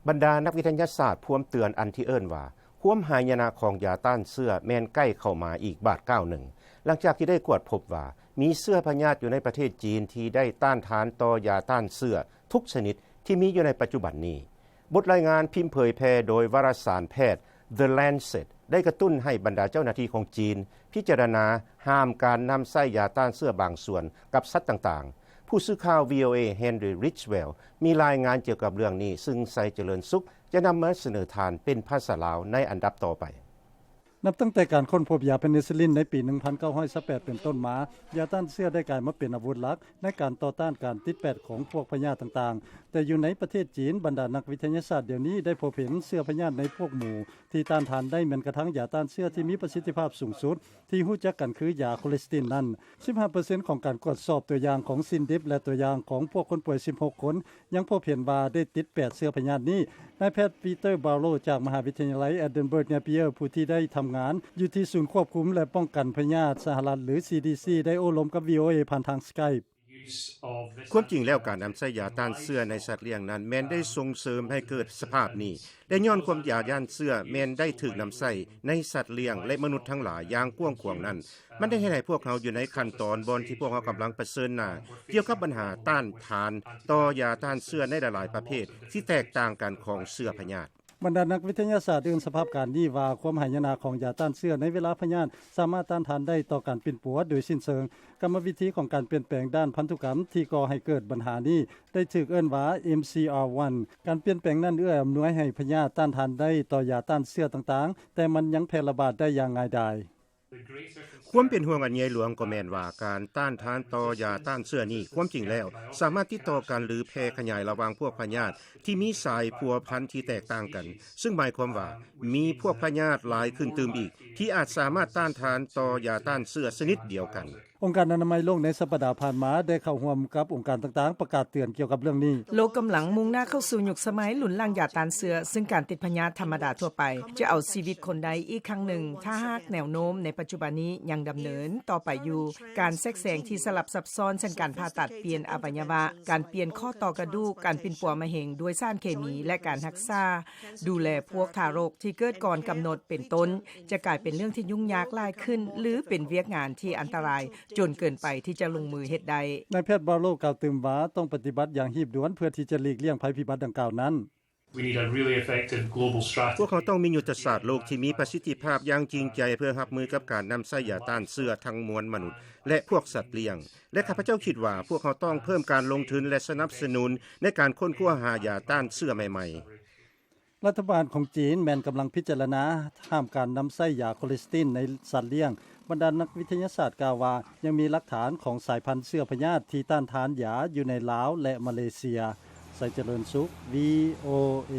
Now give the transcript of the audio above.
ບັນດານັກວິທະຍາສາດພວມເຕືອນອັນທີ່ເອີ້ນວ່າ ຄວາມຫາຍະນະຂອງຢາຕ້ານເຊື້ອແມ່ນໃກ້ເຂົ້າມາອີກບາດກ້າວໜຶ່ງ ຫຼັງຈາກທີ່ໄດ້ກວດພົບວ່າ ມີເຊື້ອພະຍາດຢູ່ໃນປະເທດຈີນທີ່ໄດ້ຕ້ານທານຕໍ່ຢາຕ້ານເຊື້ອທຸກຊະນິດທີ່ມີຢູ່ໃນປັດຈຸບັນນີ້. ບົດລາຍງານພິມເຜີຍແຜ່ໂດຍວາລະສານແພດ The Lancet ໄດ້ກະຕຸ້ນໃຫ້ບັນດາເຈົ້າໜ້າທີ່ຂອງຈີນພິຈາລະນາຫ້າມການນຳໃຊ້ຢາຕ້ານເຊື້ອບາງສ່ວນກັບສັດຕ່າງໆ. ຜູ້ສື່ຂ່າວ ວີໂອເອ Henry Ridgwell ມີລາຍງານກ່ຽວກັບເລື່ອງນີ້ ຊຶ່ງໄຊຈະເລີນສຸກຈະນຳມາສະເໜີທ່ານເປັນພາສາລາວໃນອັນດັບຕໍ່ໄປ. ນັບຕັ້ງແຕ່ການຄົ້ນພົບຢາເພນິຊິລິນໃນປີໜຶ່ງພັນເກົ້າຮ້ອຍຊາວແປດເປັນຕົ້ນມາ, ຢາຕ້ານເຊື້ອໄດ້ກາຍມາເປັນອາວຸດຫຼັກໃນການຕໍ່ຕ້ານການຕິດແປດຂອງພວກພະຍາດຕ່າງໆ. ແຕ່ຢູ່ໃນປະເທດຈີນ, ບັນດານັກວິທະຍາສາດດຽວນີ້ໄດ້ພົບເຫັນເຊື້ອພະຍາດໃນພວກໝູທີ່ຕ້ານທານໄດ້ແມ່ນກະທັງຢາຕ້ານເຊື້ອທີ່ມີປະສິດທິພາບສູງສຸດ ທີ່ຮູ້ຈັກກັນຄືຢາໂຄລິສຕິນນັ້ນ. ສິບຫ້າເປີເຊັນຂອງການກວດສອບຕົວຢ່າງຂອງຊີ້ນດິບ ແລະ ຕົວຢ່າງຂອງພວກຄົນປ່ວຍສິບຫົກຄົນ ຍັງພົບເຫັນວ່າໄດ້ຕິດແປດເຊື້ອພະຍາດນີ້. ນາຍແພດ Peter Barlow ຈາກມະຫາວິທະຍາໄລ Edinburgh Napier ຜູ້ທີ່ໄດ້ທຳງານຢູ່ທີ່ສູນຄວບຄຸມ ແລະ ປ້ອງກັນພະຍາດສະຫະລັດ ຫຼື CDC ໄດ້ໂອ້ລົມກັບ ວີໂອເອ ຜ່ານທາງ Skype. ຄວາມຈິງແລ້ວ, ການນຳໃຊ້ຢາຕ້ານເຊື້ອໃນສັດລ້ຽງນັ້ນ ແມ່ນໄດ້ສົ່ງເສີມໃຫ້ເກີດສະພາບນີ້ ແລະ ຍ້ອນຄວາມຢາຢ້ານເຊື້ອແມ່ນໄດ້ຖືກນຳໃຊ້ໃນສັດລ້ຽງ ແລະ ມະນຸດທັງຫຼາຍຢ່າງກວ້າງຂວາງນັ້ນ, ມັນໄດ້ເຮັດໃຫ້ພວກເຮົາຢູ່ໃນຂັ້ນຕອນບ່ອນທີ່ພວກເຮົາກຳລັງປະເຊີນໜ້າກ່ຽວກັບບັນຫາຕ້ານທານຕໍ່ຢາຕ້ານເຊື້ອໃນຫຼາຍໆປະເພດທີ່ແຕກຕ່າງກັນຂອງເຊື້ອພະຍາດ. ບັນດານັກວິທະຍາສາດເອີ້ນສະພາບການນີ້ວ່າ ຄວາມຫາຍະນະຂອງຢາຕ້ານເຊື້ອໃນເວລາພະຍາດສາມາດຕ້ານທານໄດ້ຕໍ່ການປິ່ນປົວໂດຍສິ້ນເຊີງ. ກຳມະວິທີຂອງການປ່ຽນແປງດ້ານພັນທຸກຳທີ່ກໍ່ໃຫ້ເກີດບັນຫານີ້ ໄດ້ຖືກເອີ້ນວ່າ ເອັມຊີອາ ວັນ. ການປ່ຽນແປງນັ້ນເອື້ອອຳນວຍໃຫ້ພະຍາດຕ້ານທານໄດ້ຕໍ່ຢາຕ້ານເຊື້ອຕ່າງໆ, ແຕ່ມັນຍັງແຜ່ລະບາດໄດ້ຢ່າງງ່າຍດາຍ. ຄວາມເປັນຫ່ວງອັນໃຫຍ່ຫຼວງກໍແມ່ນວ່າ ການຕ້ານທານຕໍ່ຢາຕ້ານເຊື້ອນີ້ ຄວາມຈິງແລ້ວ ສາມາດຕິດຕໍ່ກັນ ຫຼື ແຜ່ຂະຫຍາຍລະຫວ່າງພວກພະຍາດທີ່ມີສາຍພົວພັນທີ່ແຕກຕ່າງກັນ, ຊຶ່ງໝາຍຄວາມວ່າ ມີພວກພະຍາດຫຼາຍຂຶ້ນຕື່ມອີກ ທີ່ອາດສາມາດຕ້ານທານຕໍ່ຢາຕ້ານເຊື້ອຊະນິດດຽວກັນ. ອົງການອະນາໄມໂລກໃນສັບປະດາຜ່ານມາໄດ້ເຂົ້າຮ່ວມກັບອົງການຕ່າງໆປະກາດເຕືອນກ່ຽວກັບເລື່ອງນີ້. ໂລກກຳລັງມຸ່ງໜ້າເຂົ້າສູ່ຍຸກສະໄໝລຸນຫຼັງຢາຕ້ານເຊື້ອ, ຊຶ່ງການຕິດພະຍາດທຳມະດາທົ່ວໄປຈະເອົາຊີວິດຄົນໄດ້ອີກຄັ້ງໜຶ່ງ, ຖ້າຫາກແນວໂນ້ມໃນປັດຈຸບັນນີ້ຍັງດຳເນີນຕໍ່ໄປຢູ່, ການແຊກແຊງທີ່ສະຫຼັບຊັບຊ້ອນ ເຊັ່ນການຜ່າຕັດປ່ຽນອະໄວຍະວະ, ການປ່ຽນຂໍ້ຕໍ່ກະດູກ, ການປິ່ນປົວມະເຮັງດ້ວຍສານເຄມີ ແລະ ການຮັກສາ ດູແລພວກທາລົກທີ່ເກີດກ່ອນກຳນົດເປັນຕົ້ນ ຈະກາຍເປັນເລື່ອງທີ່ຫຍຸ້ງຍາກຫຼາຍຂຶ້ນ ຫຼື ເປັນວຽກງານທີ່ອັນຕະລາຍຈົນເກີນໄປທີ່ຈະລົງມືເຮັດໄດ້. ນາຍແພດ ບາໂລ ກ່າວຕື່ມວ່າ ຕ້ອງປະຕິບັດຢ່າງຮີບດ່ວນເພື່ອທີ່ຈະຫຼີກລ້ຽງໄພພິບັດດັ່ງກ່າວນັ້ນ. We need a really effective global strategy. ພວກເຮົາຕ້ອງມີຍຸດທະສາດໂລກທີ່ມີປະສິດທິພາບຢ່າງຈິງໃຈ ເພື່ອຮັບມືກັບການນຳໃຊ້ຢາຕ້ານເຊື້ອທັງມວນມະນຸດ ແລະ ພວກສັດລ້ຽງ ແລະ ຂ້າພະເຈົ້າຄິດວ່າພວກເຮົາຕ້ອງເພີ່ມການລົງທຶນ ແລະ ສະໜັບສະໜູນໃນການຄົ້ນຄວ້າຫາຢາຕ້ານເຊື້ອໃໝ່ໆ. ລັດຖະບານຂອງຈີນແມ່ນກຳລັງພິຈາລະນາຫ້າມການນຳໃຊ້ຢາໂຄລິສຕິນໃນສັດລ້ຽງ. ບັນດານັກວິທະຍາສາດກ່າວວ່າ ຍັງມີຫຼັກຖານຂອງສາຍພັນເຊື້ອພະຍາດທີ່ຕ້ານທານຢາຢູ່ໃນລາວ ແລະ ມາເລເຊຍ. ໄຊຈະເລີນສຸກ ວີໂອເອ.